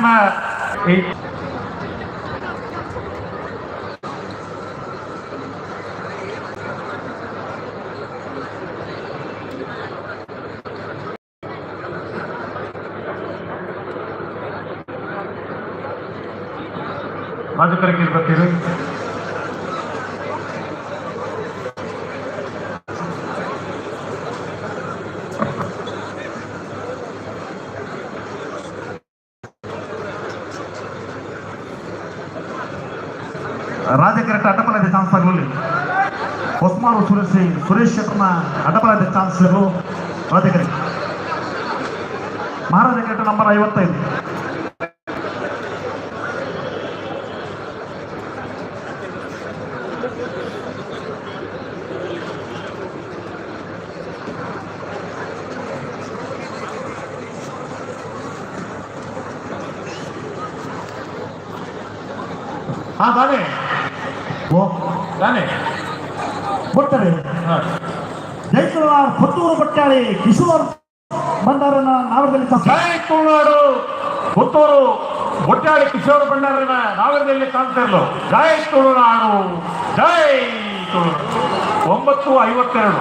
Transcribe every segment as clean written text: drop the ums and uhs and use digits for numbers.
ಶೆಟ್ನ ರಾಜಕರಿಗೆ ಬರ್ತೀರಿ. ರಾಜಕರೆಟ್ ಅಡ್ಡಪಲದ ಚಾನ್ಸ್ ಆಗಲಿ. ಹೊಸ್ಮಾರು ಸುರೇಶ್ ಸುರೇಶ್ ಶೆಟ್ಟರ್ನ ಅಡ್ಡಪಲದ ಚಾನ್ಸ್ ರಾಜಕರೆ. ಮಹಾರಾಜ correct number 55. ಹಾ, ದಾನೆ. ಓ. ದಾನೆ. ಕೊಡ್ತಾರೆ. ಹಾ. ಜೈಕುಮಾರ್ ಪುತ್ತೂರು ಬಟ್ಟಾಳಿ ಕಿಶೋರ್ ಭಂಡಾರನ ನಾವರದಲ್ಲಿ ಚಾನ್ಸ್. ಜೈ ತುಳುನಾಡು. ಪುತ್ತೂರು ಬೊಟ್ಟಾಳಿ ಕಿಶೋರ್ ಭಂಡಾರನ ನಾವರದಲ್ಲಿ ಕಾಣ್ತಿರ್ಲು. ಜೈ ತುಳುನಾಡು, ಜೈ ತುಳುನಾಡು. 9:52,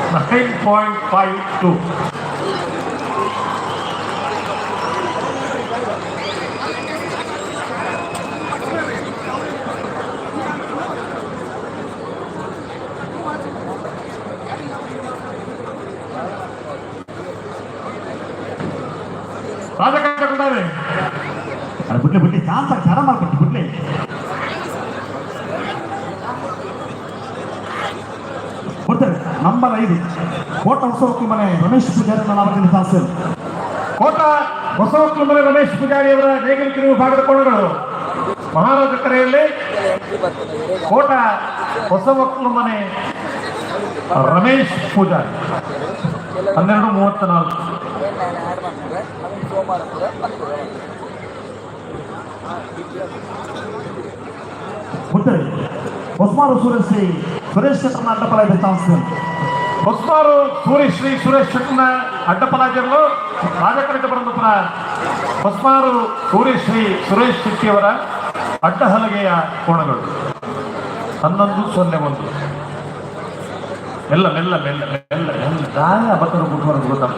9.52. ರಾಜಕಾರಣ. ಅರೆ, ಬಿಡ್ಲಿ ಬಿಡ್ಲಿ, ಚಾನ್ಸ್ ಚರ ಮಾಡ್ಕೊಟ್ಟು ಬಿಡ್ಲಿ. ಕೊಡ್ತಾರೆ. ನಂಬರ್ 5 ಕೋಟ ಹೊಸ ಮನೆ ರಮೇಶ್ ಪೂಜಾರಿ ನಾವರದಲ್ಲಿ ಚಾನ್ಸ್. ಕೋಟ ಹೊಸವಕ್ಲು ಮನೆ ರಮೇಶ್ ಪೂಜಾರಿ ಅವರ ನೇಗಿಲ ಕಿರು ಭಾಗದ ಕೋಣಗಳು. ಮಹಾರಾಜ ಕರೆಯಲ್ಲಿ ಕೋಟ ಹೊಸವಕ್ಲು ಮನೆ ರಮೇಶ್ ಪೂಜಾರಿ, 12:34. ಕೊಡ್ತಾರೆ. ಹೊಸ್ಮಾರು ಸುರೇಶ್ ಸುರೇಶ್ ಶೆಟ್ಟರ್ನ ಅಡ್ಡಪಲ ಚಾನ್ಸ್. ಹೊಸ್ಮಾರು ಸೂರ್ಯಶ್ರೀ ಸುರೇಶ್ ಶೆಟ್ಟನ ಅಡ್ಡಪಲಾಜರ್ಲು. ರಾಜಕರೆಟ ಬರಂದಪುರ ಹೊಸ್ಮಾರು ಸೂರ್ಯಶ್ರೀ ಸುರೇಶ್ ಶೆಟ್ಟಿಯವರ ಅಡ್ಡ ಹಲಗೆಯ ಕೋಣಗಳು. 11:01. ಮೆಲ್ಲ ಮೆಲ್ಲ ಮೆಲ್ಲ ಮೆಲ್ಲ ಮೆಲ್ಲ. ದಾಯ ಬತ್ತರು ಗುಡ್ಬಾರ್ದು ಗೊತ್ತಾ?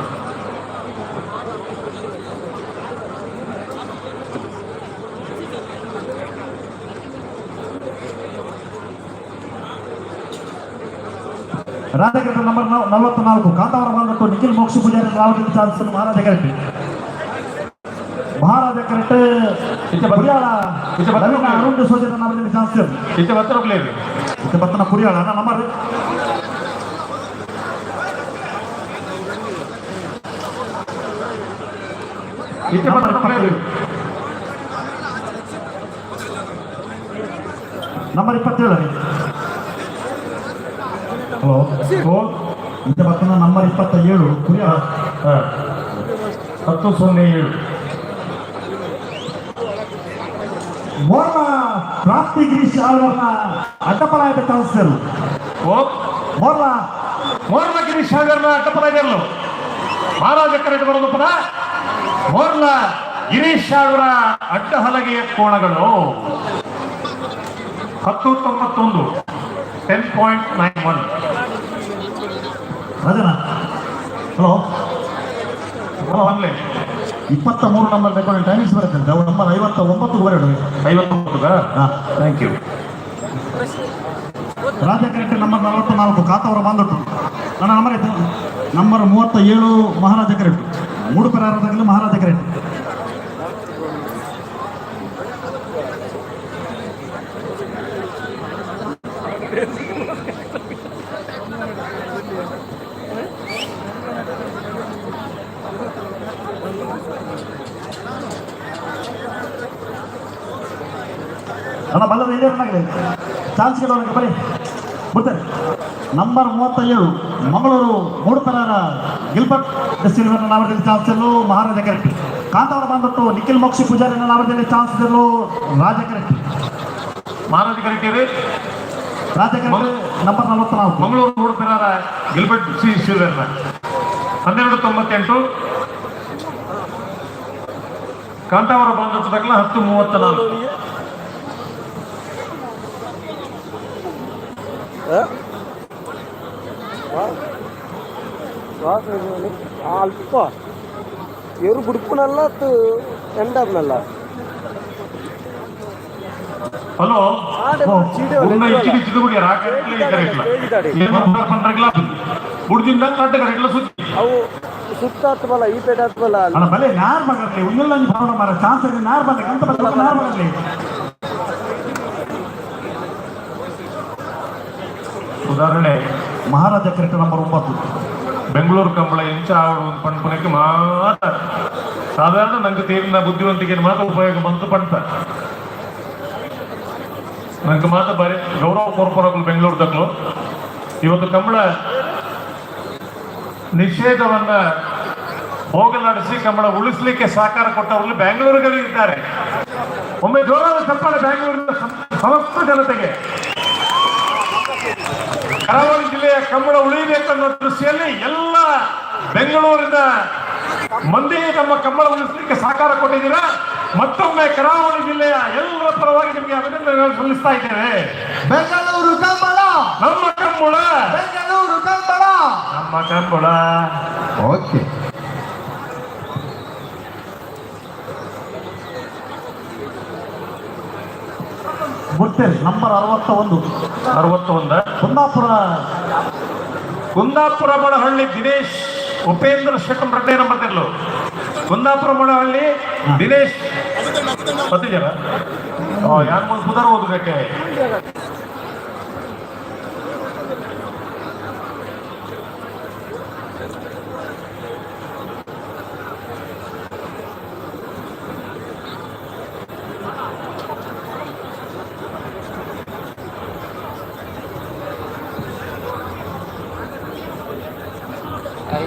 ರಾಜಕರೆಟ್ ನಂಬರ್ 44 ಕಾಂತಾವರ ಬಂದಟ್ಟು ನಿಖಿಲ್ ಮೋಕ್ಷ ಪೂಜಾರಿ ನಾವರದಲ್ಲಿ ಚಾನ್ಸ್. ಮಹಾರಾಜ ಕರೆಕ್ಟ್, ಮಹಾರಾಜ ಕರೆಕ್ಟ್. ಇತ್ತೆ ಬತ್ತ- ಕುರಿಯಾಳ ಇತ್ತೆ ಬತ್ತ- ನವೀನ ಅರುಣ್ ಡಿಸೋಜ ನಾವರದಲ್ಲಿ ಚಾನ್ಸ್. ಇತ್ತೆ ಬತ್ತರೊಬ್ಲೇರಿ. ಇತ್ತೆ ಬತ್ತನ ಕುರಿಯಾಳ ನಂಬರ್. ಇತ್ತೆ ಬತ್ತರೊಬ್ಲೇರಿ. ನಂಬರ್ 27. ಹಲೋ. ಓ. ಇತ್ತೆ ಬತ್ತನ ನಂಬರ್ 27 ಕುರಿಯಾಳ. ಹಾ. 10:07. ಮೋರ್ಲ ಪ್ರಾಪ್ತಿ ಗಿರೀಶ್ ಆಳ್ವರ್ನ ಅಡ್ಡಪಲಾಯದ ಚಾನ್ಸ್. ಓ. ಮೋರ್ಲ. ಮೋರ್ಲ ಗಿರೀಶ್ ಸಾಗರ್ನ ಅಡ್ಡಪಲಾಜರ್ಲು. ಮಹಾರಾಜ ಕರೆಟ್ ಬರೋದಪ್ಪನ ಮೋರ್ಲ ಗಿರೀಶ್ ಅವರ ಅಡ್ಡ ಹಲಗೆಯ ಕೋಣಗಳು. 10:91, 10.91. ರಾಜನ, ಹಲೋ ಹಲೋ. ಒನ್ಲೆ. 23 ನಂಬರ್ ಬೇಕಾದ್ರೆ ಟೈಮಿಂಗ್ಸ್ ಬರುತ್ತೆ. ನಂಬರ್ 59 ಬರೋಣ. 59. ಹಾಂ. Thank you. Raja correct number 44 ಕಾತವರ ಬಾಂದೊಟ್ಟು. ನನ್ನ ನಂಬರ್ ಆಯ್ತು. ನಂಬರ್ 37 ಮಹಾರಾಜ ಕರೆಕ್ಟ್. ಮೂಡು ಪರಾರದಾಗಲೂ ಮಹಾರಾಜ ಕರೆಕ್ಟ್. ಅಣ್ಣ, ಬಲ್ಲದ ಇದೆ. ಚಾನ್ಸ್ ಕೆಲವರಿಗೆ ಬರೀ ಬರ್ತಾರೆ. ನಂಬರ್ 37 ಮಂಗಳೂರು ಮೂಡುಪೆರಾರ ಗಿಲ್ಬರ್ಟ್ ಸಿಲ್ವರ್ ನಾವರದಲ್ಲಿ ಚಾನ್ಸ್ ಇರಲು ಮಹಾರಾಜ ಕರೆಕ್ಟ್. ಕಾಂತಾವರ ಬಂದಟ್ಟು ನಿಖಿಲ್ ಮೋಕ್ಷಿ ಪೂಜಾರಿ ನಾವರದಲ್ಲಿ ಚಾನ್ಸ್ ಇರಲು ರಾಜ ಕರೆಕ್ಟ್. ಮಹಾರಾಜ ಕರೆಕ್ಟ್. ರಾಜ ಕರೆಕ್ಟ್ ನಂಬರ್ 44. ಮಂಗಳೂರು ಮೂಡುಪೆರಾರ ಗಿಲ್ಬರ್ಟ್ ಸಿ ಸಿಲ್ವರ್ನ. 12:98. ಕಾಂತಾವರ ಬಂದ 10:34. ಅಲ್ಪ ಏರು ಬುಡ್ಪುನಲ್ಲ ಎಂಡಾಪ್ನಲ್ಲ. ಹಲೋ, ಉನ್ನ ಇಚ್ಚಿಡಿ ಚಿದುಗುಡಿ ರಾಕರೆಟ್ಲ ಈ ಕರೆಟ್ಲ ಏನು ಪಂಡ್ರಗ್ಲ ಬುಡ್ದಿಂದ ಕಾಟ ಕರೆಟ್ಲ ಸುತ್ತಿ. ಅವು ಸುತ್ತ ಬಲ್ಲ ಈ ಪೇಟೆ ಆತ್ಮಲ್ಲ. ಅಣ್ಣ, ಬಲೆ ನಾರ್ ಮಗರ್ಲಿ ಉಯ್ಯಲ್ಲ ಭಾವನ ಮಾರ ಚಾನ್ಸ್ ನಾರ್ ಬಂದ ಕಂತ ಬಲ್ಲ ನಾರ್ ಮಗರ್ಲಿ. ಉದಾಹರಣೆ. ಮಹಾರಾಜ ಕ್ರಿಕೆಟ್ ನಂಬರ್ 9. ಬೆಂಗಳೂರು ಕಂಬಳ ಇಂಚ ಆವಡು ಪಣ್ಪುನಕ್ಕೆ ಮಾತ್ರ ಸಾಧಾರಣ ನಂಗೆ ತೀರಿನ ಬುದ್ಧಿವಂತಿಕೆ ಮಾತ್ರ ಉಪಯೋಗ ಬಂತು ಪಂತ. ನಂಗೆ ಮಾತ್ರ ಬಾರಿ ಗೌರವ ಕೊರ್ಪೊರಗಳು ಬೆಂಗಳೂರು ದಕ್ಲು. ಇವತ್ತು ಕಂಬಳ ನಿಷೇಧವನ್ನ ಹೋಗಲಾಡಿಸಿ ಕಂಬಳ ಉಳಿಸಲಿಕ್ಕೆ ಸಹಕಾರ ಕೊಟ್ಟವರಲ್ಲಿ ಬೆಂಗಳೂರುಗಳು ಇದ್ದಾರೆ. ಒಮ್ಮೆ ಜೋರಾದ ಚಪ್ಪಾಳೆ ಬೆಂಗಳೂರಿನ ಸಮಸ್ತ ಜನತೆಗೆ. ಕರಾವಳಿ ಜಿಲ್ಲೆಯ ಕಂಬಳ ಉಳಿಯಬೇಕನ್ನೋ ದೃಷ್ಟಿಯಲ್ಲಿ ಎಲ್ಲ ಬೆಂಗಳೂರಿನ ಮಂದಿ ನಮ್ಮ ಕಂಬಳ ಉಳಿಸಲಿಕ್ಕೆ ಸಹಕಾರ ಕೊಟ್ಟಿದ್ದೀರಾ. ಮತ್ತೊಮ್ಮೆ ಕರಾವಳಿ ಜಿಲ್ಲೆಯ ಎಲ್ಲರ ಪರವಾಗಿ ನಿಮಗೆ ಅಭಿನಂದನೆಗಳನ್ನು ಸಲ್ಲಿಸ್ತಾ ಇದ್ದೇವೆ. ಬೆಂಗಳೂರು ಕಂಬಳ! ನಮ್ಮ ಕಂಬಳ! ಬೆಂಗಳೂರು ಕಂಬಳ! ನಮ್ಮ ಕಂಬಳ! ಓಕೆ. ಬುಟ್ಟೆಲ್ ನಂಬರ್ 61. 61. ಕುಂದಾಪುರ. ಕುಂದಾಪುರ ಮೊಳಹಳ್ಳಿ ದಿನೇಶ್ ಉಪೇಂದ್ರ ಶೆಟ್ಟಂ ರಡ್ಡೆ ನಂಬರ್ ತೆರಲು. ಕುಂದಾಪುರ ಮೊಳಹಳ್ಳಿ ದಿನೇಶ್ ಪತ್ತು ಜನ ಯಾರು ಮುಂದೆ ಪುದರ್ ಓದಬೇಕೆ?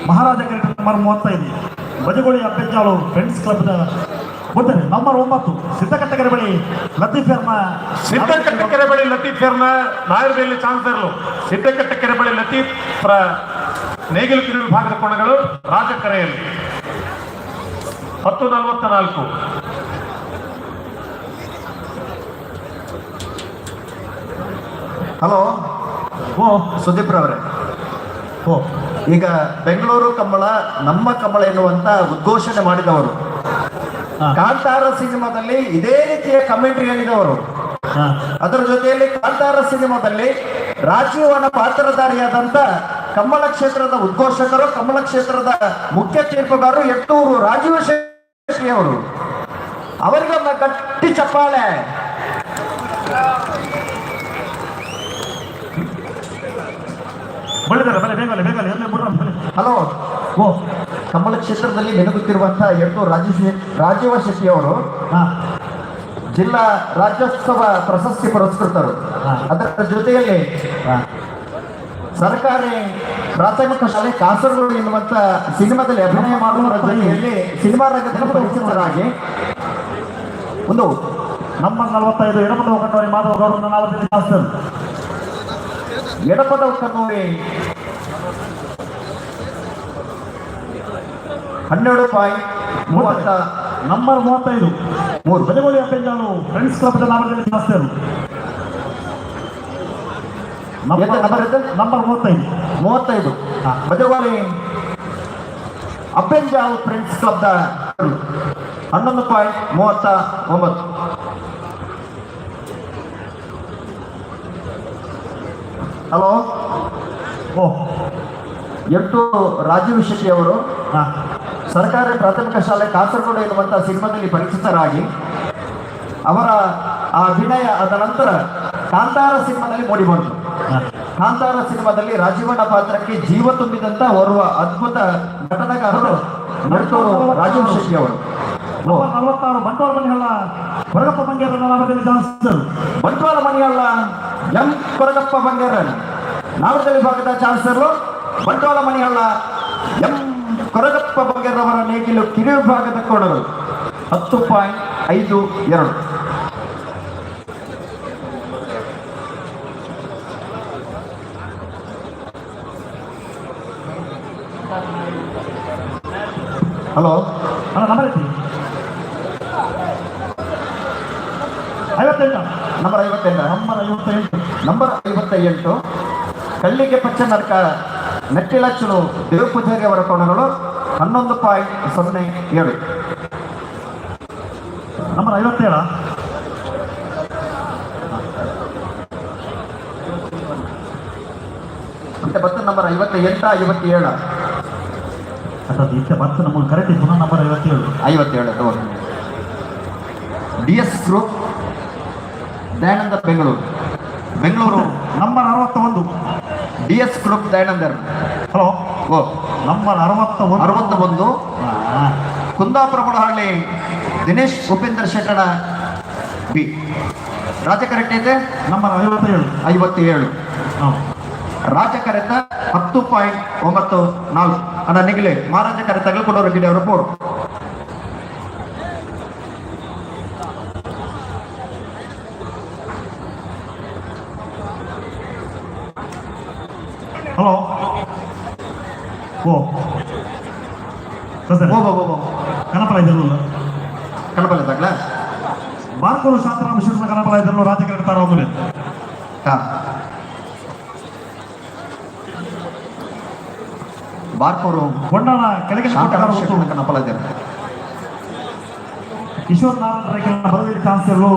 ಮಹಾರಾಜ ಕ್ರಿಕೆಟ್ ನಂಬರ್ 35, ಬಜಗೋಳಿ ಅಬ್ಬೆಜ್ಜಾಳು ಫ್ರೆಂಡ್ಸ್ ಕ್ಲಬ್ನ ಬುಟ್ಟೆಲ್ ನಂಬರ್ 9, ಸಿದ್ದಕಟ್ಟೆಗೆರೆ ಬಳಿ ಲತೀಫ್ ಶರ್ಮಾ. ಸಿದ್ದಕಟ್ಟ ಕೆರೆ ಬಳಿ ಲತೀಫ್ ಫೇರ್ನ ನಾಯರ್ಬೇಲಿ ಚಾನ್ಸರ್ಲು. ಸಿದ್ದಕಟ್ಟ ಕೆರೆ ಬಳಿ ಲತೀಫ್ ಪ್ರ ನೇಗಿಲು ಕಿರು ವಿಭಾಗದ ಕೋಣಗಳು ರಾಜಕರೆಯಲ್ಲಿ. 10:44. ಹಲೋ. ಓ. ಸುದೀಪ್ ರವರೇ. ಓ. ಈಗ ಬೆಂಗಳೂರು ಕಂಬಳ ನಮ್ಮ ಕಂಬಳ ಎನ್ನುವಂತ ಉದ್ಘೋಷಣೆ ಮಾಡಿದವರು, ಕಾಂತಾರ ಸಿನಿಮಾದಲ್ಲಿ ಇದೇ ರೀತಿಯ ಕಮೆಂಟ್ರಿ ಹೇಳಿದವರು, ಅದರ ಜೊತೆಯಲ್ಲಿ ಕಾಂತಾರ ಸಿನಿಮಾದಲ್ಲಿ ರಾಜೀವನ ಪಾತ್ರಧಾರಿಯಾದಂತ ಕಮ್ಮಳ ಕ್ಷೇತ್ರದ ಉದ್ಘೋಷಕರು, ಕಮ್ಮಳ ಕ್ಷೇತ್ರದ ಮುಖ್ಯ ತೀರ್ಪುಗಾರರು ಎಟ್ಟೂರು ರಾಜೀವ ಶೆಟ್ಟಿ ಅವರು, ಅವರಿಗೊಮ್ಮೆ ಗಟ್ಟಿ ಚಪ್ಪಾಳೆ. ಬಳಿದಾರೆ, ಬಲೆ ಬೇಗಲೆ ಬೇಗಲೆ ಎಲ್ಲ ಬಿಡ್ರ ಬಲೆ. ಹಲೋ. ಓ. ಕಮ್ಮಳ ಕ್ಷೇತ್ರದಲ್ಲಿ ಮೆನುಗುತ್ತಿರುವಂತಹ ಎಟ್ಟೂರು ರಾಜೀವ ಶೆಟ್ಟಿ ಅವರು ಜಿಲ್ಲಾ ರಾಜ್ಯೋತ್ಸವ ಪ್ರಶಸ್ತಿ ಪುರಸ್ಕೃತರು. ಅದರ ಜೊತೆಯಲ್ಲಿ ಸರ್ಕಾರಿ ಪ್ರಾಥಮಿಕ ಶಾಲೆ ಕಾಸರಗೋಡು ಎನ್ನುವಂತ ಸಿನಿಮಾದಲ್ಲಿ ಅಭಿನಯ ಮಾಡುವ ಜೊತೆಯಲ್ಲಿ ಸಿನಿಮಾ ರಂಗದಲ್ಲಿ ಪರಿಚಿತರಾಗಿ ಒಂದು ನಂಬರ್ 45, ಎಡಪದ ಕಟ್ಟೋರಿ ಮಾಧವ ಗೌಡನ ನಾಲ್ಕು ಶಾಸ್ತ್ರ. ಎಡಪದ ಕನ್ನೂರಿ 12.30. ನಂಬರ್ 35 3. ಬಜಗೋಳಿ ಅಪ್ಪೆಂಜಾಳು ಫ್ರೆಂಡ್ಸ್ ಕ್ಲಬ್ ನಾಮದಲ್ಲಿ ಶಾಸ್ತ್ರ. ಎಂತ ನಂಬರ್ ಇದು? ನಂಬರ್ 35. 35. ಬಜಗೋಳಿ ಅಪ್ಪೆಂಜಾಲ್ ಫ್ರೆಂಡ್ಸ್ ಕ್ಲಬ್ದ 11.39. ಹಲೋ. ಓ. 8 ರಾಜೀವ್ ಶೆಟ್ಟಿ ಅವರು ಸರ್ಕಾರಿ ಪ್ರಾಥಮಿಕ ಶಾಲೆ ಕಾಸರಗೋಡು ಎನ್ನುವಂತಹ ಸಿನಿಮಾದಲ್ಲಿ ಪರಿಚಿತರಾಗಿ ಅವರ ಆ ಅಭಿನಯ ಆದ ನಂತರ ಕಾಂತಾರ ಸಿನಿಮಾದಲ್ಲಿ ಮೂಡಿಬಂತು. ಕಾಂತಾರ ಸಿನಿಮಾದಲ್ಲಿ ರಾಜೀವಣ್ಣ ಪಾತ್ರಕ್ಕೆ ಜೀವ ತುಂಬಿದಂತ ಓರ್ವ ಅದ್ಭುತ ನಟನಗಾರರು ನಟರು ರಾಜೀವ್ ಶೆಟ್ಟಿ ಅವರು. ನಂಬರ್ 46, ಬಂಟ್ವಾಳ ಮನಿಹಳ್ಳ ಹೊರಗಪ್ಪ ಬಂಗೇರ ನಾಮದಲ್ಲಿ ಶಾಸ್ತ್ರ. ಬಂಟ್ವಾಳ ಮಣಿಯಲ್ಲ ಎಂ ಕೊರಗಪ್ಪ ಬಂಗೇರನ್, ನಾವದಳ್ಳಿ ಭಾಗದ ಚಾನ್ಸಲರ್ ಬಂಟ್ವಾಳ ಮಣಿಹಳ್ಳ ಎಂ ಕೊರಗಪ್ಪ ಬಂಗೇರವರ ನೇಗಿಲು ಕಿರು ವಿಭಾಗದ ಕೋಣರು 10.52. ಹಲೋ. ಅಣ್ಣ, ನಂಬರ್ ಐತಿ. 58. ನಂಬರ್ 58. ನಂಬರ್ 58. ನಂಬರ್ 58, ಕಳ್ಳಿಗೆ ಪಚ್ಚನರ್ಕ ನೆಟ್ಟಿಲಚ್ಚಲು ದೇವ ಪೂಜಾರಿ ಅವರ ಕೋಣಗಳು 11.07. ನಂಬರ್ 57. ಮತ್ತೆ ಬತ್ತ ನಂಬರ್ 58, 57. ಅದು ಇತ್ತೆ ಬತ್ತು ನಮಗೆ ಕರೆಕ್ಟ್ ಪುನಃ number 57. 57. D S group, Dayananda, Bengaluru, Bengaluru. Number 61. D S group ದಯಾನಂದರ್. Hello. ಓ. ನಂಬರ್ 61. 61. ಹಾ. ಕುಂದಾಪುರ ಮೊಡಹಳ್ಳಿ ದಿನೇಶ್ ಉಪೇಂದ್ರ ಶೆಟ್ಟಣ ಬಿ. ರಾಜ ಕರೆಕ್ಟ್ ಐತೆ. ನಂಬರ್ 57. 57. ಹಾಂ. ರಾಜ ಕರೆತ 10.94. ಅಣ್ಣ ನಿಗಲಿ ಮಹಾರಾಜ ಕರೆ ತಗಲ್ಕೊಂಡವರು ಗಿಡ ಅವರು ಪೋರು. ಹಲೋ. ಓ ಸರ್. ಓ ಓ ಓ. ಕನಪಲ ಇದ್ರಲ್ಲ. ಕಣಬಲ್ಲ ತಗ್ಲ. ಬಾರ್ಕೋರು ಶಾಂತರಾಮ ಶಿವನ ಕನಪಲ ಇದ್ರಲ್ಲೂ ರಾಜ್ಯ ಕರೆಕ್ಟ್ ಒಂದು. ಹಾ, ಬಾರ್ಕೋರು ಕೊಂಡಾಣ ಕೆಳಗಿನ ಶಾಂತರಾಮ ಕೊಟ್ಟಗಾರ ಶೆಟ್ಟಣ ಕಣಪಲ ಇದ್ದಾರೆ. ಕಿಶೋರ್ ನಾರಾಯಣ ರೈಕಲ್ನ ಬರದಲ್ಲಿ ಚಾನ್ಸರ್ಲು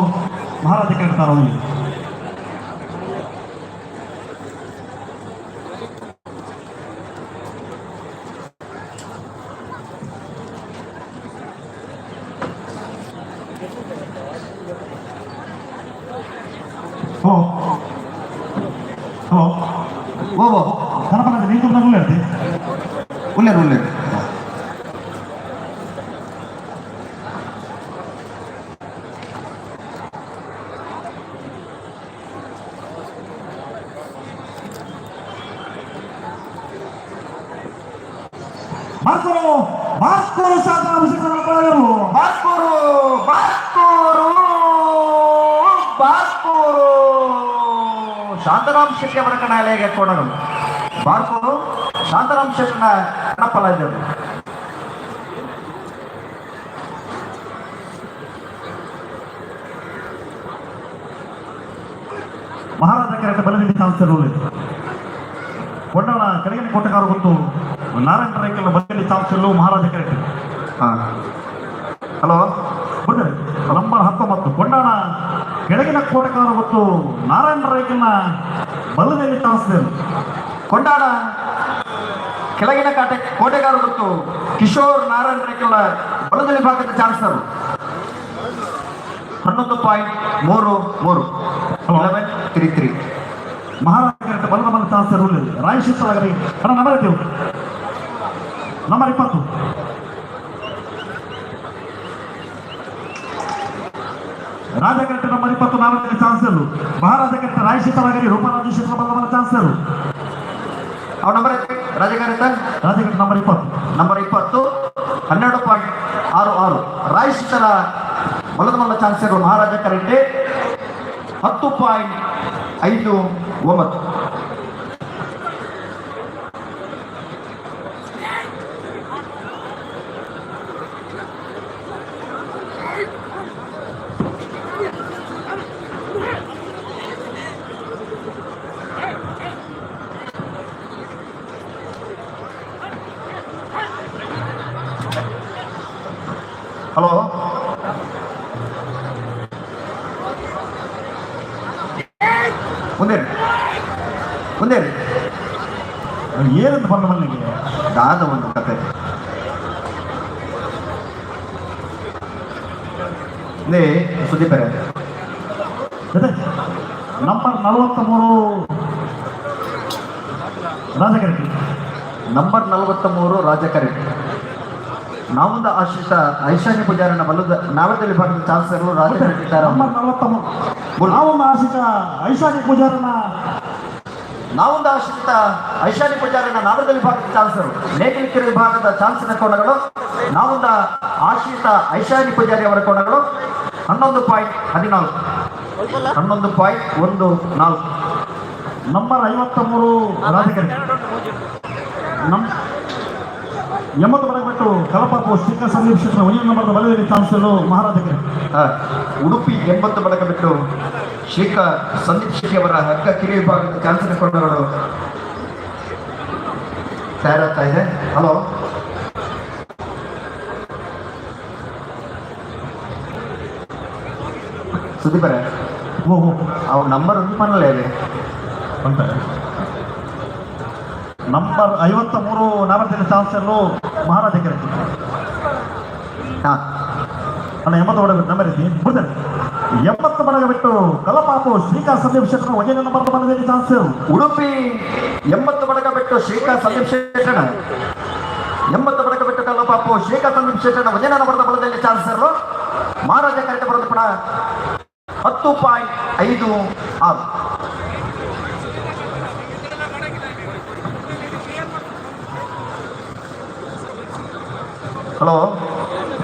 ಮಹಾರಾಜ ಕರೆಕ್ಟ್ ಒಂದು. Hello, hello. ಓ ಓ. ಕನಪನ ನೀರು ಹೇಳ್ತಿ. ಉಲ್ಲೇರು ಉಲ್ಲೇರು. ಬಾರ್ಕೋರು, ಬಾರ್ಕೋರು ಶಾಂತರಾಮ ಶಿವನ ಕನಪಲ. ಬಾರ್ಕೋರು, ಬಾರ್ಕೋರು, ಬಾರ್ಕೋರು ಶಾಂತರಾಮ್ ಶೆಟ್ಟಿ ಅವರ ಕಣಲೆಗೆ ಕೋಣಗಳು. ಬಾರ್ಕೋರು ಶಾಂತರಾಮ್ ಶೆಟ್ಟಿನ ಕಣಪಲ ಇದ್ದರು. ಮಹಾರಾಜ ಕರೆಕ್ಟ್ ಬಲದಿಂದ ಚಾನ್ಸರ್ ಕೊಂಡಾಣ ಕೆಳಗಿನ ಕೋಟಗಾರ ಗೊತ್ತು ನಾರಾಯಣ ರೈಕಲ್ ಬಲದಲ್ಲಿ ಚಾನ್ಸರ್ ಮಹಾರಾಜ ಕರೆಕ್ಟ್. ಹಾ, ಹಲೋ. ಬಂದರೆ ನಂಬರ್ 19, ಕೊಂಡಾಣ ಕೆಳಗಿನ ಕೋಟಕಾರ ಗೊತ್ತು ನಾರಾಯಣ ರೈಕಲ್ನ ಬಲದಲ್ಲಿ ಚಾನ್ಸರ್. ಕೊಂಡಾಣ ಕೆಳಗಿನ ಕಾಟೆ ಕೋಟೆಗಾರ ಮತ್ತು ಕಿಶೋರ್ ನಾರಾಯಣ ರೇಖೆಗಳ ಬಲದಲ್ಲಿ ಭಾಗದ ಚಾನ್ಸರ್ 11.33, 11.33. ಮಹಾರಾಜ ಕರೆಕ್ಟ್ ಬಲದ ಬಲ ಚಾನ್ಸರ್ ರಾಯಶಿತ್ತಲಾಗಲಿ. ಅಣ್ಣ, ನಂಬರ್ ಇದ್ದೀವಿ. ನಂಬರ್ 20, ರಾಜ ಕರೆಕ್ಟ್ ನಂಬರ್ 20 ನಾರಾಯಣ ಚಾನ್ಸರ್. ಮಹಾರಾಜ ಕರೆಕ್ಟ್ ರಾಯಶಿತ್ತಲಾಗಲಿ ರೂಪರಾಜೇಶ್ವರ ಬಲದ ಬಲ ಚಾನ್ಸರ್. ಅವ್ರ ನಂಬರ್ ರಾಜಕಾರತ. ರಾಜ ಕರೆಕ್ಟ್ ನಂಬರ್ 20. ನಂಬರ್ 20, 12.66 ರಾಯಶಿತರ ಬಲದ ಮಲ್ಲ ಚಾನ್ಸರ್ ಮಹಾರಾಜ ಕರೆಂಟೆ 10.59. ಹಲೋ, ಮುಂದೆ ಮುಂದೆ. ಏನಂತ ಬಂದ ಮನೆಗೆ? ದಾದ ಒಂದು ಕತೆ ಲೇ ಸುದೀಪ್ ಅವರೇ. ಜೊತೆ ನಂಬರ್ 43 ರಾಜಕರೆಟ್ಟಿ. ನಂಬರ್ 43 ರಾಜಕರೆಟ್ಟಿ, ನಾವುಂದ ಆಶ್ರಿತ ಐಶಾನ್ಯ ಪೂಜಾರನ ಬಲದ ನಾವದಲ್ಲಿ ಭಾಗದ ಚಾನ್ಸರ್ಲು ರಾಜಕರೆಟ್ಟಿ. ನಂಬರ್ 43, ನಾವೊಂದು ಆಶಿಕ ಐಶಾನಿ ಪೂಜಾರನ. ನಾವೊಂದು ಆಶ್ರಿತ ಐಶಾನ್ಯ ಪೂಜಾರನ ನಾವದಲ್ಲಿ ಭಾಗದ ಚಾನ್ಸರ್ ನೇಗಿಲಿಕೆರೆ ವಿಭಾಗದ ಚಾನ್ಸರ್ ಕೋಣಗಳು. ನಾವೊಂದ ಆಶ್ರಿತ ಐಶಾನ್ಯ ಪೂಜಾರಿ ಅವರ ಕೋಣಗಳು 11.14, 11.14. ನಂಬರ್ 53 ರಾಜಕರೆಟ್ಟಿ. ನಮ್ 80 ಬರಬಿಟ್ಟು ಕಲಪಾಪು ಶ್ರೀಕಾ ಸಂದೀಪ್ ಕ್ಷೇತ್ರ ಒಂದನೇ ನಂಬರ್ದ ಬಲದಲ್ಲಿ ಚಾನ್ಸರ್ ಮಹಾರಾಜಕರೆಟ್ಟಿ. ಉಡುಪಿ 80 ಬಡಕ ಬಿಟ್ಟು ಶ್ರೀಕಾ ಸಂದೀಪ್ ಶೆಟ್ಟಿ ಅವರ ಹಗ್ಗ ಕಿರಿ ವಿಭಾಗದ ಚಾನ್ಸನ್ ಕೊಂಡವರು ತಯಾರಾಗ್ತಾ ಇದೆ. ಹಲೋ, ಸುದೀಪ್ ಅವರೇ. ಓ ಓ. ಅವ್ರ ನಂಬರ್ ಒಂದು ಮನಲ್ಲೇ ಇದೆ. ಅಂತಾರೆ. ನಂಬರ್ 53 ನಾಮರ್ದಲ್ಲಿ ಚಾನ್ಸರು ಮಹಾರಾಜ ಕೆರೆ. ಅಣ್ಣ, 80 ಬಡಗ ನಂಬರ್ ಐತಿ ಬಿಡ್ತಾರೆ. 80 ಬಡಗ ಬಿಟ್ಟು ಕಲಪಾಪು ಶ್ರೀಕಾಂತ್ ಸಂದೀಪ್ ಶೆಟ್ಟರ್ ಒಂದನೇ ನಂಬರ್ ಬಂದಿದೆ ಚಾನ್ಸರ್. ಉಡುಪಿ 80 ಬಡಕ ಬಿಟ್ಟು ಶ್ರೀಕಾ ಸಂದೀಪ್ ಶೆಟ್ಟಣ. 80 ಬಡಕ ಬಿಟ್ಟು ಕಲ್ಲಪಾಪು ಶ್ರೀಕಾ ಸಂದೀಪ್ ಶೆಟ್ಟಣ ಒಂದನೇ ನಂಬರದ ಬಲದಲ್ಲಿ ಚಾನ್ಸರ್. ಮಹಾರಾಜ ಕರೆಕ್ಟ್ ಬರೋದು ಕೂಡ 10.56. ಹಲೋ.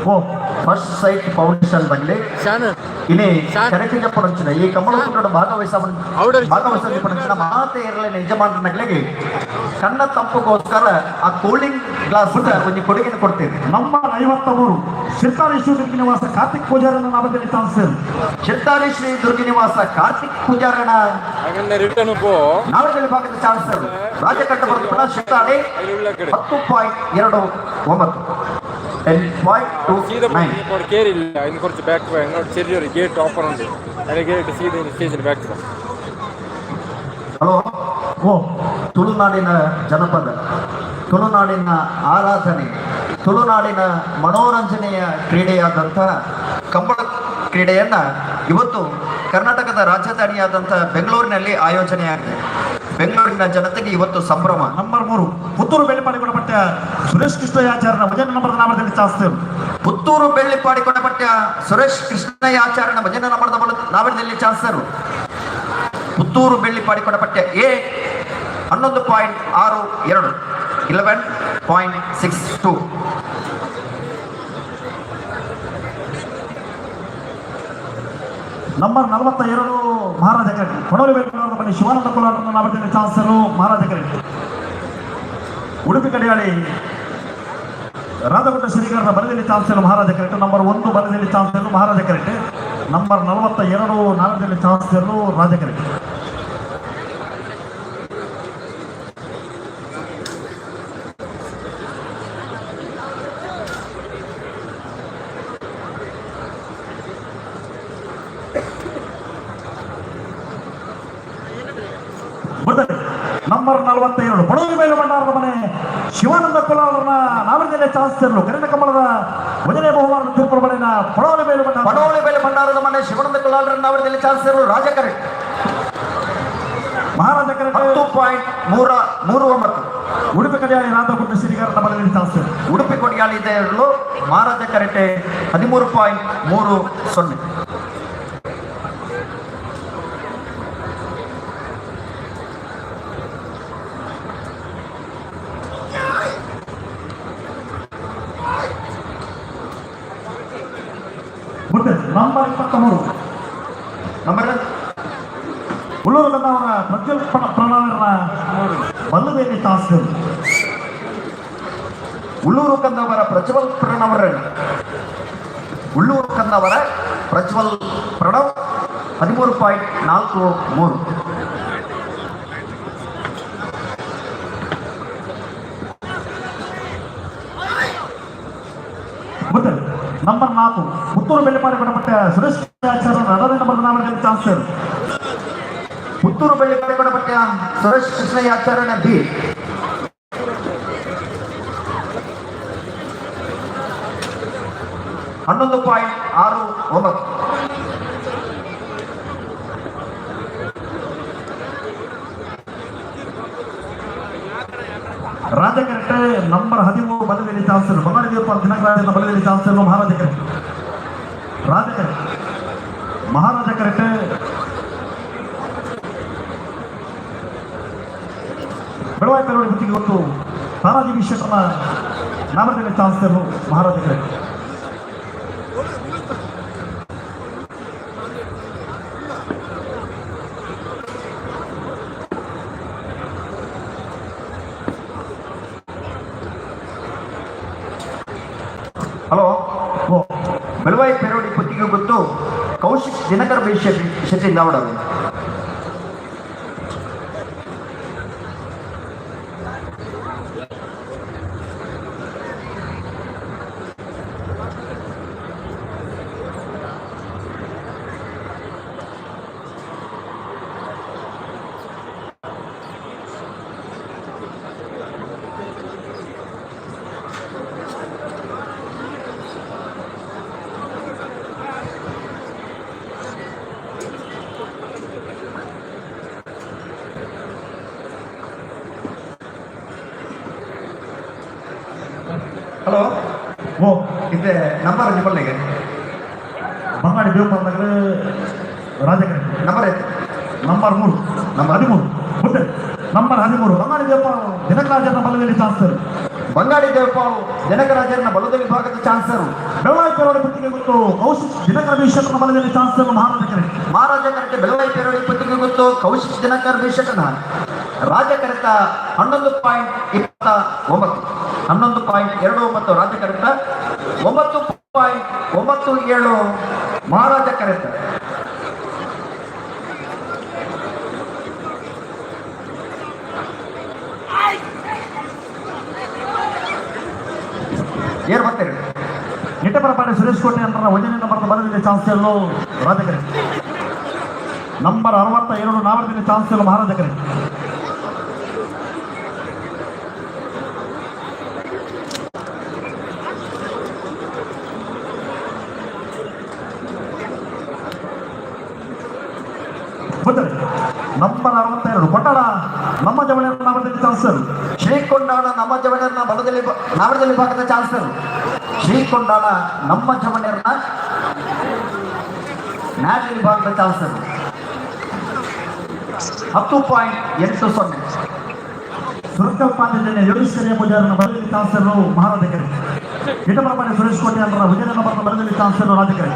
ಓ. ಫಸ್ಟ್ ಸೈಟ್ ಫೌಂಡೇಶನ್ ಬಗ್ಲಿ ಶಾನ್. ಇನಿ ಶಾನ್. ಕರೆಕ್ಟ್ ಪಡಂಚಿನ ಈ ಕಮಲ ಕೂಟದ ಭಾಗವಹಿಸ ಔಡರ್. ಭಾಗವಹಿಸ ಪಡಂಚಿನ ಮಾತೆ ಇರಲಿಲ್ಲ. ಯಜಮಾನರನಗಳಿಗೆ ಕಣ್ಣ ತಂಪುಗೋಸ್ಕರ ಆ ಕೂಲಿಂಗ್ ಗ್ಲಾಸ್ ಒಂದು ಕೊಡುಗೆಯನ್ನು ಕೊಡ್ತೇವೆ. ನಂಬರ್ 53 ಶಿರ್ತಾರಿ ಶ್ರೀ ನಿವಾಸ ಕಾರ್ತಿಕ್ ಪೂಜಾರನ ನಾಮದಲ್ಲಿ ಚಾನ್ಸರ್. ಚಿತ್ತಾರಿ ಶ್ರೀ ದುರ್ಗಿ ನಿವಾಸ ಕಾರ್ತಿಕ್ ಪೂಜಾರನ ಹಾಗಂದ್ರೆ ರಿಟರ್ನ್ ಪೋ. ನಾವಗಳಿ ಭಾಗದ ಚಾನ್ಸರ್ ರಾಜಕಟ್ಟ ಬರೆದ ಶಿರ್ತಾಡಿ 10.29, 10.29. ಸೀದಾ ಕೇರಿಲ್ಲ ಇನ್ನು കുറച്ച് ಬ್ಯಾಕ್ ನೋಡಿ, ചെറിയൊരു ഗേറ്റ് ഓപ്പൺ ഉണ്ട്. അതിന് ഗേറ്റ് സീദ സ്റ്റേജിന് ബാക്ക്. ಹಲೋ. ಓ. ತುಳುನಾಡಿನ ಜನಪದ, ತುಳುನಾಡಿನ ಆರಾಧನೆ, ತುಳುನಾಡಿನ ಮನೋರಂಜನೆಯ ಕ್ರೀಡೆಯಾದಂತಹ ಕಂಬಳ ಕ್ರೀಡೆಯನ್ನ ಇವತ್ತು ಕರ್ನಾಟಕದ ರಾಜಧಾನಿಯಾದಂತಹ ಬೆಂಗಳೂರಿನಲ್ಲಿ ಆಯೋಜನೆಯಾಗಿದೆ. ಬೆಂಗಳೂರಿನ ಜನತೆಗೆ ಇವತ್ತು ಸಂಭ್ರಮ. ನಂಬರ್ 3 ಪುತ್ತೂರು ಬೆಳ್ಳಿಪಾಡಿ ಪಟ್ಟ ಸುರೇಶ್ ಕೃಷ್ಣಯಾಚಾರ್ಯನ ಒಂದನೇ ನಂಬರ್ ನಾಮದಲ್ಲಿ ಚಾನ್ಸರ್. ಪುತ್ತೂರು ಬೆಳ್ಳಿಪಾಡಿ ಕೊಡಪಟ್ಟ ಸುರೇಶ್ ಕೃಷ್ಣಯಾಚಾರ್ಯನ ಭಜನೆ ನಂಬರದ ನಾವಣದಲ್ಲಿ ಚಾನ್ಸರು. ಪುತ್ತೂರು ಬೆಳ್ಳಿಪಾಡಿ ಕೊಡಪಟ್ಟ ಎ 11.62, 11.62. ನಂಬರ್ 42 ಮಹಾರಾಜ ಕರೆಕ್ಟ್ ಕೊಡೋಲಿ ಬೆಂಗಳೂರು ಬನ್ನಿ ಶಿವಾನಂದ ಕುಲಾರನ ನಾಮದಲ್ಲಿ ಚಾನ್ಸರು ಮಹಾರಾಜ ಕರೆಕ್ಟ್. ಉಡುಪಿ ಕಡಿಯಾಳಿ ರಾಧಗುಡ್ಡ ಶ್ರೀಕರಣ ಬಲದಲ್ಲಿ ಚಾನ್ಸರ್ ಮಹಾರಾಜ ಕರೆಕ್ಟ್. ನಂಬರ್ 1 ಬಲದಲ್ಲಿ ಚಾನ್ಸರ್ ಮಹಾರಾಜ ಕರೆಕ್ಟ್. ನಂಬರ್ 42 ನಾಲ್ಕರಲ್ಲಿ ಚಾನ್ಸರ್ ರಾಜ ಕರೆಕ್ಟ್. ಬರ್ತಾರೆ. ನಂಬರ್ 47 ಬಡವರು ಮೇಲೆ ಭಂಡಾರದ ಮನೆ ಶಿವಾನಂದ ಕುಲಾಲರನ್ನ ನಾಮರ್ಜನೆ ಚಾನ್ಸರ್ಲು ಕರಿನ ಕಮಲದ ಒಂದನೇ ಬಹುಮಾನದ ತೀರ್ಪು ಮನೆಯ ಪಡವಲ ಮೇಲೆ ಭಂಡಾರ. ಪಡೋಳಿ ಮೇಲೆ ಭಂಡಾರದ ಮನೆ ಶಿವಾನಂದ ಕುಲಾಲರನ್ನ ನಾವಣದಲ್ಲಿ ಚಾನ್ಸರು ರಾಜ ಕರೆಕ್ಟ್. ಮಹಾರಾಜ ಕರೆಕ್ಟ್. 10.39. ಉಡುಪಿ ಕಡೆಯ ರಾಧಾಕೃಷ್ಣ ಶ್ರೀಗಾರನ ಬಲದಲ್ಲಿ ಚಾನ್ಸರ್. ಉಡುಪಿ ಕೊಡಿಯಾಳಿ ಇರಲು ಮಹಾರಾಜ ಕರೆಟೆ 13.30. ಬರ್ತಾರೆ. ನಂಬರ್ 23. ನಂಬರ್ ಉಳ್ಳೂರು ಅವರ ಪ್ರಜ್ವಲ್ ಪ್ರಣವರ ಬಲ್ಲದೇವಿ ಚಾನ್ಸರ್. ಉಳ್ಳೂರು ಕಂದವರ ಪ್ರಜ್ವಲ್ ಪ್ರಣವರ, ಉಳ್ಳೂರು ಕಂದವರ ಪ್ರಜ್ವಲ್ ಪ್ರಣವ್ 13.43. ಬರ್ತಾರೆ. ನಂಬರ್ 4 ಪುತ್ತೂರು ಬೆಳ್ಳಿಪಾಡಿ ಕೊಡಪಟ್ಟ ಸುರೇಶ್ ಆಚಾರ್ಯ ಎರಡನೇ ನಂಬರ್ ನಾಮದಲ್ಲಿ ಚಾನ್ಸರ್. ಪುತ್ತೂರು ಬೆಳ್ಳಿ ಕೊಡಪಟ್ಟ ಸುರೇಶ್ ಕೃಷ್ಣಯ್ಯಾಚಾರ್ಯನ ಬಿ 11.69. ರಾಜ ಕರೆಕ್ಟ್. ನಂಬರ್ 13 ಬಲದಲ್ಲಿ ಚಾನ್ಸರ್ ಬಂಗಾಳಿ ದೇವಪ್ಪ ದಿನಕರಾಜನ ಬಲದಲ್ಲಿ ಚಾನ್ಸರ್ ಮಹಾರಾಜ ಕರೆಕ್ಟ್. ರಾಜ ಕರೆಕ್ಟ್, ಮಹಾರಾಜ ಕರೆಕ್ಟ್. ಬೆಳವಾಯಿ ಪೆರವಡಿ ಗುತ್ತಿಗೆ ಗೊತ್ತು ತಾರಾಜಿ ವಿಶ್ವಕರ್ಮ ನಾಮದಲ್ಲಿ ಚಾನ್ಸರ್ ಮಹಾರಾಜ ಕರೆಕ್ಟ್. ಹಲೋ. ಓ. ಬೆಳವಾಯಿ ಪೆರೋಡಿ ಪುತ್ತಿಗೆ ಗೊತ್ತು ಕೌಶಿಕ್ ದಿನಕರ್ ಬಿ ಶೆಟ್ಟಿ ಶೆಟ್ಟಿ ನಾವಡರು. ಹಲೋ. ಓ. ಇದೆ ನಂಬರ್ ನಿಮ್ಮಲ್ಲಿಗೆ. ಬಂಗಾಡಿ ದೇವಪಾಲನಗರ ರಾಜಕರೆ. ನಂಬರ್ ಐತೆ. ನಂಬರ್ 3. ನಂಬರ್ 13 ಗೊತ್ತೇ. ನಂಬರ್ 13 ಬಂಗಾಡಿ ದೇವಪಾಲ್ ದಿನಕರಾಜನ ಬಲದಲ್ಲಿ ಚಾನ್ಸರ್. ಬಂಗಾಡಿ ದೇವಪಾಲ್ ಜನಕರಾಜರನ ಬಲದ ವಿಭಾಗದ ಚಾನ್ಸರು. ಬೆಳವಾಯಿ ಪೇರೋಡಿ ಪುತ್ತಿಗೆ ಗೊತ್ತು ಕೌಶಿಕ್ ದಿನಕರ ಬೀಶನ ಬಲದಲ್ಲಿ ಚಾನ್ಸರ್ ಮಹಾರಾಜಕರೆ. ಮಹಾರಾಜ ಕರೆತ ಬೆಳವಾಯಿ ಪೇರೋಡಿ ಪುತ್ತಿಗೆ ಗೊತ್ತು ಕೌಶಿಕ್ ದಿನಕರ್ ಬೀಶಟನ ರಾಜ ಕರೆತ 11.29, 11.29 ರಾಜ ಕರೆತ, 9.97 ಮಹಾರಾಜ ಕರೆತ. ಏರ್ ಬರ್ತೀರಿ? ನಿಟ್ಟಪರಪಾಡಿ ಸುರೇಶ್ ಕೋಟೆ ಅಂತ ಒಂದನೇ ನಂಬರ್ ಬಲದಲ್ಲಿ ಚಾನ್ಸರ್ ರಾಜಕರೆ. ನಂಬರ್ 62 ನಾವರದಲ್ಲಿ ಚಾನ್ಸರ್ ಮಹಾರಾಜಕರೆ. ಬರ್ತಾರೆ. ನಂಬರ್ 62 ಕೊಟ್ಟಾಡ ನಮ್ಮ ಜವಳಿ ನಾವರದಲ್ಲಿ ಚಾನ್ಸರ್. ಶ್ರೀಕೊಂಡಾಣ ನಮ್ಮ ಜವಣರ್ನ ಬಲದಲ್ಲಿ ನಾವರದಲ್ಲಿ ವಿಭಾಗದ ಚಾನ್ಸರ್. ಶ್ರೀಕೊಂಡಾಣ ನಮ್ಮ ಜವಣರ್ನ ನ್ಯಾಷನಲ್ ವಿಭಾಗದ ಚಾನ್ಸರ್, 10.80. ಸುರತ್ಕಲ್ ಪಾಂಡಿತ್ಯ ಯೋಗೇಶ್ವರಿಯ ಪೂಜಾರನ ಬಲದಲ್ಲಿ ಚಾನ್ಸರ್ ಮಹಾರಾಜಕರೆ. ಇಟಮರಪಾಡಿ ಸುರೇಶ್ ಕೋಟೆ ಅವರ ವಿಜಯನಗರ ಬಲದಲ್ಲಿ ಚಾನ್ಸರ್ ರಾಜಕರೆ.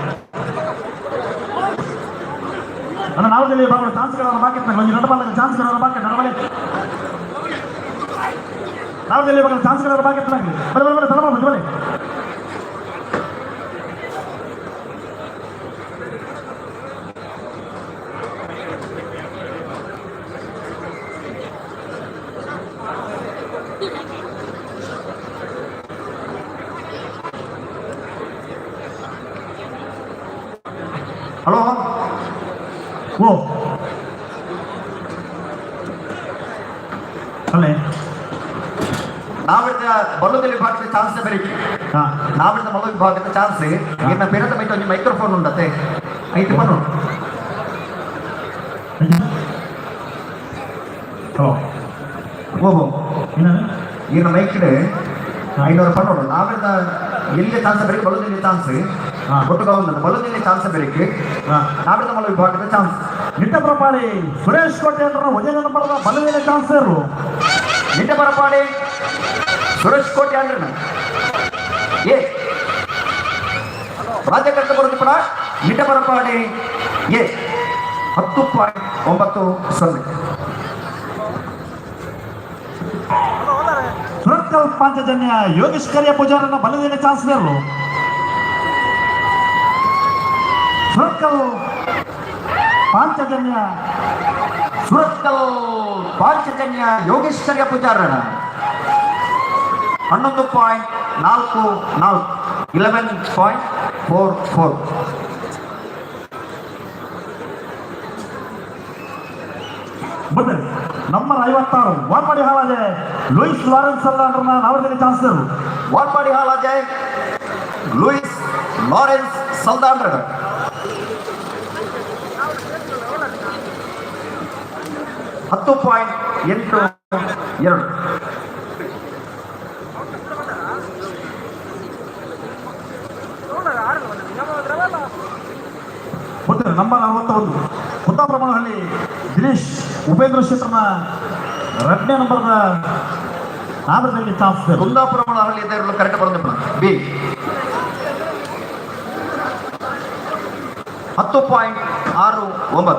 ನನ್ನ ನಾವದಲ್ಲಿ ಬಾಬು ಚಾನ್ಸ್ಗಳ ಬಾಕಿ ಒಂದು ಎರಡು ಬಾಲ ಚಾನ್ಸ್ಗಳ ಬಾಕಿ ನಡವಳಿ ನಾವದಲ್ಲಿ ಇವಾಗ ಚಾನ್ಸ್ಗಳ ಬಾಕಿ ಬರೆ ಬರೆ ಬರೆ ತಡ ಬರೆ. ಹಲೋ. ಓ ಅಲ್ಲೇ. ನಾವಿರ್ದ ಬಲದಲ್ಲಿ ವಿಭಾಗದ ಚಾನ್ಸ್ ಬರೀ. ಹಾ. ನಾವಿರ್ದ ಬಲ ವಿಭಾಗದ ಚಾನ್ಸ್ ಇನ್ನ ಪೇರದ ಮೈಟ್ ಒಂದು ಮೈಕ್ರೋಫೋನ್ ಉಂಡತೆ ಐತಿ ಪನ್ನು. ಹಲೋ. ಓಹೋ. ಏನ? ಇನ್ನ ಮೈಕ್ 500 ಪನ್ನೋಡು ನಾವಿರ್ದ ಎಲ್ಲಿ ಚಾನ್ಸ್ ಬರೀ ಬಲದಲ್ಲಿ ಚಾನ್ಸ್. ಹಾ. ಒಟ್ಟು ಬಲದಲ್ಲಿ ಚಾನ್ಸ್ ಬರೀಕ್. ಹಾ. ನಾವಿರ್ದ ಬಲ ವಿಭಾಗದ ಚಾನ್ಸ್. ನಿಟ್ಟಪ್ರಪಾಡಿ ಸುರೇಶ್ ಕೋಟೆ ಅವರ ಒಂದನೇ ನಂಬರ್ದ ಬಲದಲ್ಲಿ ಚಾನ್ಸರ್. ನಿಟ್ಟಪರಪಾಡಿ ಸುರೇಶ್ ಕೋಟೆ ಅಂದ್ರನ ಎ ರಾಜ್ಯಕರ್ತ ಬರೋದು ಕೂಡ ನಿಟ್ಟಪರಪಾಡಿ ಎ 10.90. ಸುರತ್ಕಲ್ ಪಾಂಚಜನ್ಯ ಯೋಗೇಶ್ ಕರಿಯ ಪೂಜಾರನ ಬಲದಲ್ಲಿ ಚಾನ್ಸಲರ್. ಸುರತ್ಕಲ್ ಪಾಂಚಜನ್ಯ. ಸುರತ್ಕಲ್ ಪಾಂಚಜನ್ಯ ಯೋಗೇಶ್ವರ್ಯ ಪೂಜಾರಣ 11.44, 11.44. ಬರ್ತಾರೆ. Number 56 Varpadi Halaje Louis Lawrence ಅಲ್ಲ ನಾವರದಲ್ಲಿ ಚಾನ್ಸಲರ್. ವಾಲ್ಪಾಡಿ ಹಾಲಾಜೆ ಲೂಯಿಸ್ ಲಾರೆನ್ಸ್ ಸಲ್ದಾನ್ರ 10.82. ಬರ್ತಾರೆ. ನಂಬರ್ 61 ಕುಂದಾಪುರಮನಹಳ್ಳಿ ದಿನೇಶ್ ಉಪೇಂದ್ರ ಶೆಟ್ಟರ್ನ 2ನೇ ನಂಬರ್ದ ನಾವರದಲ್ಲಿ ಚಾನ್ಸಲರ್. ಕುಂದಾಪುರ ಹಳ್ಳಿ ಕರೆಕ್ಟ್ ಬರೋದು ಬಿ 10.69.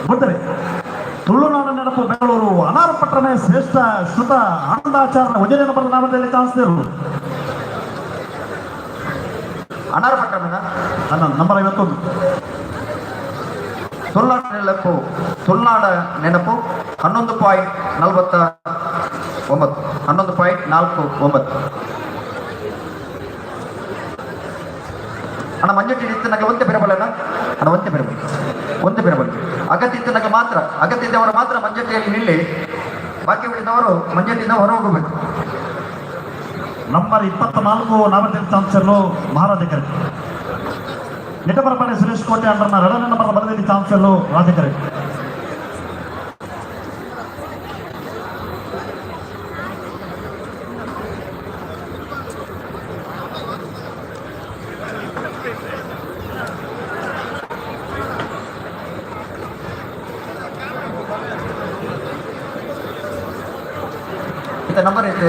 ಬರ್ತಾರೆ. ತುಳುನಾಡ ನೆನಪು ಬೆಂಗಳೂರು ಅನಾರಪಟ್ಟಣ ಶ್ರೇಷ್ಠ ಶ್ರುತ ಆನಂದಾಚಾರ್ಯ 1ನೇ ನಂಬರ್ ನಾಮದಲ್ಲಿ ಚಾನ್ಸಲರ್. ಅನಾರ ಪಟ್ಟಣ. ಅಲ್ಲ, ನಂಬರ್ 51. ತುಳುನಾಡ ನೆನಪು, ತುಳುನಾಡ ನೆನಪು 11.49, 11.49. ಅಣ್ಣ, ಮಂಜುಟ್ಟಿ ಇತ್ತು ಒಂತೆ ಬೆರಬಲ್ಲ ಅಣ್ಣ, ಒಂತೆ ಬೆರಬಲ್ಲ, ಒಂತೆ ಬೆರಬಲ್ಲ. ಅಗತ್ಯ ಇತ್ತು ಮಾತ್ರ, ಅಗತ್ಯ ಇದ್ದವರು ಮಾತ್ರ ಮಂಜಟ್ಟಿಯಲ್ಲಿ ನಿಲ್ಲಿ. ಬಾಕಿ ಉಳಿದವರು ಮಂಜಟ್ಟಿಯಿಂದ ಹೊರ ಹೋಗಬೇಕು. ನಂಬರ್ 24 ನಾಮದೇವ್ ಚಾನ್ಸರ್ಲು ಮಹಾರಾಜಕರೆ. ನಿಟಪರಪಾಡೆ ಸುರೇಶ್ ಕೋಟೆ ಅಂಡರ್ನ ಎರಡನೇ ನಂಬರ್ ಬಲದಲ್ಲಿ ಚಾನ್ಸರ್ಲು ರಾಜಕರೆ. ಇತ್ತ ನಂಬರ್ ಐತೆ.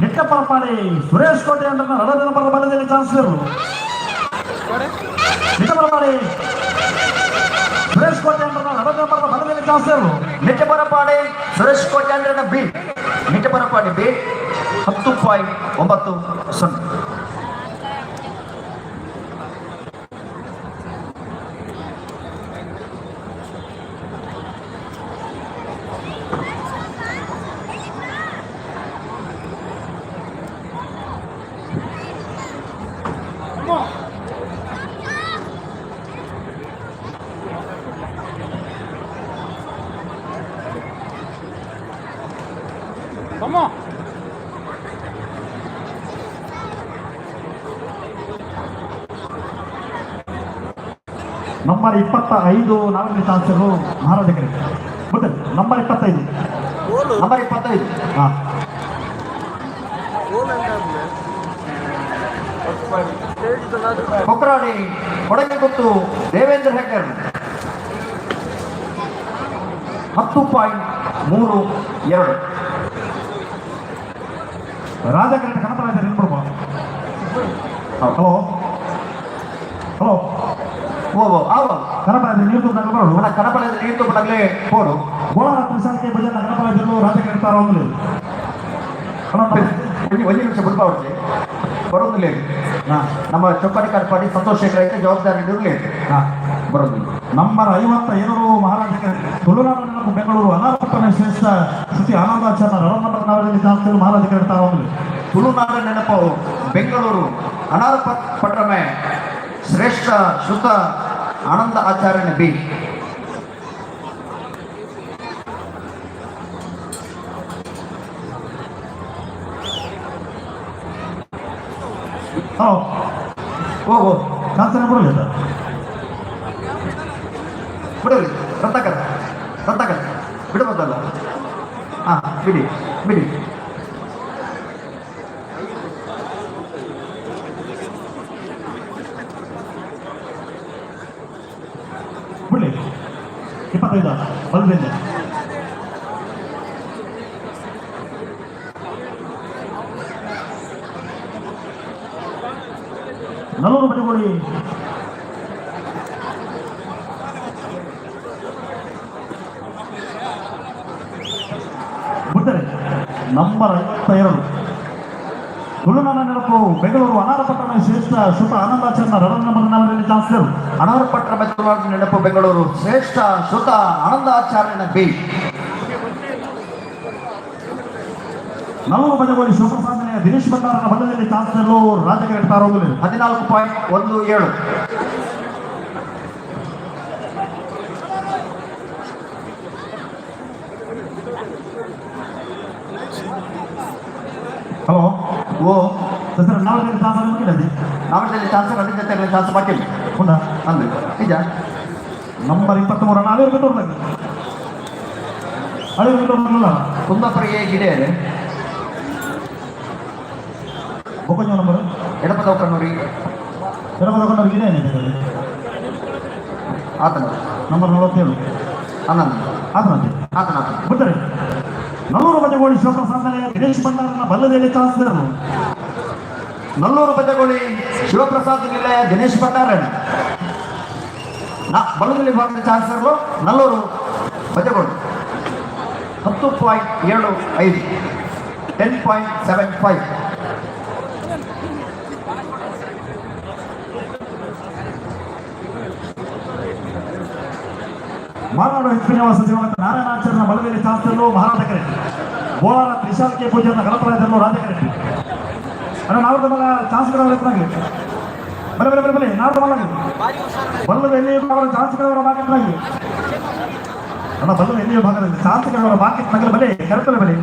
ನಿಟ್ಟಪರಪಾಡಿ ಸುರೇಶ್ ಕೋಟೆ ಅಂಡರ್ನ ಎರಡನೇ ನಂಬರ್ ಬಲದಲ್ಲಿ ಚಾನ್ಸಲರ್. ನಿಟ್ಟಪರಪಾಡಿ ಸುರೇಶ್ ಕೋಟೆ ಅಂಡರ್ನ ಎರಡನೇ ನಂಬರ್ ಬಲದಲ್ಲಿ ಚಾನ್ಸಲರ್. ನಿಟ್ಟಪರಪಾಡೆ ಸುರೇಶ್ ಕೋಟ್ಯಾಂಡ್ರನ ಬಿ, ನಿಟ್ಟಪರಪಾಡಿ ಬಿ, 10.90. ನಂಬರ್ 25 ನಾಲ್ಕನೇ ಚಾನ್ಸಲರ್ ಮಹಾರಾಜಕರೆ. ಮತ್ತೆ ನಂಬರ್ 25. ಗೋಲು. ನಂಬರ್ 25. ಹಾ. ಗೋಲ್ ಅಂತ. ಕೊಕ್ರಾಡಿ ಕೊಡಗಿಗುತ್ತು ದೇವೇಂದ್ರ ಹೆಗ್ಗರ್, 10.32. ರಾಜಕರೆ ಕನಪರಾಜ ನಿಲ್ಬಿಡ್ಬ. Hello hello. ಓ ಓ ಆವ. ಕನಪರಾಜ ನೀರು ತುಂಬ ಬರೋಡು. మన కనపడేది నీరు తుప్పడలే పోడు. ಗೋಳಾರ ತ್ರಿಸಾಲಿಕೆ ಭಜನ ಗಣಪರಾಜರು ರಾಜಕರೆ ತಾರೋಂಗ್ಲಿ. ಹಲೋ. ಒಂಜಿ ಒಂಜಿ ನಿಮಿಷ ಬುಡ್ಪಾವಡ್ಚಿ ಬರೋದಿಲ್ಲ. ಹಾ. ನಮ್ಮ ಚೊಕ್ಕಡಿ ಕರ್ಪಾಡಿ ಸಂತೋಷ್ ಶೇಖರ್ ಐತೆ ಜವಾಬ್ದಾರಿ ಇರಲಿ. ಹಾ. ಬರೋದಿಲ್ಲ. ನಂಬರ್ 57 ಮಹಾರಾಜ ತುಳುನಾಡು ನೆನಪು ಬೆಂಗಳೂರು ಅನಾಥಪಟ್ಟಣ ಶ್ರೇಷ್ಠ ಶ್ರುತಿ ಆನಂದಾಚಾರ್ಯ ರಣ ನಂಬರ್ ನಾವಲ್ಲಿ ಚಾನ್ಸಲರ್ ಮಹಾರಾಜ ತಾರೋಂಗ್ಲಿ. ತುಳುನಾಡ ನೆನಪು ಬೆಂಗಳೂರು ಅನಾಥ ಪಟ್ಟಣ ಶ್ರೇಷ್ಠ ಶ್ರುತ ಆನಂದ ಆಚಾರ್ಯನ ಬಿ. ಹಲೋ. ಓ ಓ. ಚಾನ್ಸಲರ್ ಬರಲಿಲ್ಲ. ಬಿಡಲಿ, ರತ್ನಾಕರ್, ರತ್ನಾಕರ್ ಬಿಡಬಹುದಲ್ಲ? ಹಾ, ಬಿಡಿ ಬಿಡಿ. ಬಿಡಲಿ. 25 ಬಲದಿಂದ. ನಲ್ಲೂರು ಬಡಿಗೋಳಿ. ಬಿಟ್ಟರೆ ನಂಬರ್ 52 ತುಳುನಾಡ ನೆನಪು ಬೆಂಗಳೂರು ಅನಾಥಪಟ್ಟಣ ಶ್ರೇಷ್ಠ ಸುತ ಆನಂದಾಚರಣ ರಣ ನಂಬರ್ ನಾಮದಲ್ಲಿ ಚಾನ್ಸಲರ್. ಅನಾಥ ಪಟ್ಟಣ ತುಳುನಾಡು ನೆನಪು ಬೆಂಗಳೂರು ಶ್ರೇಷ್ಠ ಶ್ರುತ ಆನಂದ ಆಚಾರ್ಯನ ಬಿ. ನಲ್ಲೂರು ಬಜಗೋಳಿ ಶಿವಪ್ರಸಾದನೆಯ ದಿನೇಶ್ ಭಂಡಾರನ ಬಲದಲ್ಲಿ ಚಾನ್ಸಲರ್ ರಾಜಕೀಯ ತಾರೋಗಲಿ. 14.17. ಹಲೋ. ಓ. ಸರ್, ನಾವಲ್ಲಿ ಚಾನ್ಸಲರ್ ಮುಗಿಲದಿ. ನಾಮದಲ್ಲಿ ಚಾನ್ಸರ್ ಅದೇ ಜೊತೆ ಚಾನ್ಸ್ ಬಾಕಿ. ಉಂಡಾ? ಅಂದು ನಿಜ. ನಂಬರ್ 23 ಅಳಿಯರ್ ಬಿಟ್ಟು, ಅಳಿಯರ್ ಬಿಟ್ಟು. ಕುಂದಾಪುರ ಎ ಗಿಡ. ಬೊಕೊಂಜ ನಂಬರ್. ಎಡಪದವು ಕಣ್ಣೂರಿ. ಎಡಪದ ಗಿಡ ಏನಿದೆ? ಆತನ. ನಂಬರ್ 47. 11. ಆತನಂತೆ. ಆತನ ಆತನ. ಬಿಡ್ತಾರೆ. ನಲ್ಲೂರು ಬಜಗೋಳಿ ಶಿವಪ್ರಸಾದ್ ದಿನೇಶ್ ಭಂಡಾರನ ಬಲ್ಲದಲ್ಲಿ ಚಾನ್ಸ್. ನಲ್ಲೂರು ಬಜಗೋಳಿ ಶಿವಪ್ರಸಾದ್ ನಿಲಯ ದಿನೇಶ್ ಭಂಡಾರಣ್ಣ ಬಲ್ಲದಲ್ಲಿ ವಿಭಾಗದ ಚಾನ್ಸರ್ಲು. ನಲ್ಲೂರು ಬಜಗೋಳಿ 10.75, 10.75. ಮಾರನಾಡು ಎಚ್ ಪಿ ನಿವಾಸ ದಿವಂಗತ ನಾರಾಯಣಾಚಾರ್ಯನ ಬಲದಲ್ಲಿ ಚಾನ್ಸರ್ಲು ಮಹಾರಾಜ ಕರೆಟ್ಟಿ. ಬೋಳಾರ ತ್ರಿಶಾಲ್ ಕೆ ಪೂಜೆಯನ್ನು ಗಣಪರಾಜರು ರಾಜ ಕರೆಟ್ಟಿ. ಅಣ್ಣ, ನಾವು ಮಲ್ಲ ಚಾನ್ಸ್ ಲೆಕ್ಕನಾಗಲಿ. ಬಲೆ ಬಲೆ ಬಲೆ ಬಲೆ. ನಾವು ಮಲ್ಲ ಬಲ್ಲದ ಎಲ್ಲಿ ವಿಭಾಗದ ಚಾನ್ಸ್ ಗಳವರ ಮಾರ್ಕೆಟ್ನಾಗಲಿ. ಅಣ್ಣ, ಬಲ್ಲದ ಎಲ್ಲಿ ವಿಭಾಗದಲ್ಲಿ ಚಾನ್ಸ್ ಗಳವರ ಮಾರ್ಕೆಟ್ ನಗಲಿ. ಬಲೆ ಕರೆತಲೆ ಬಲೆ.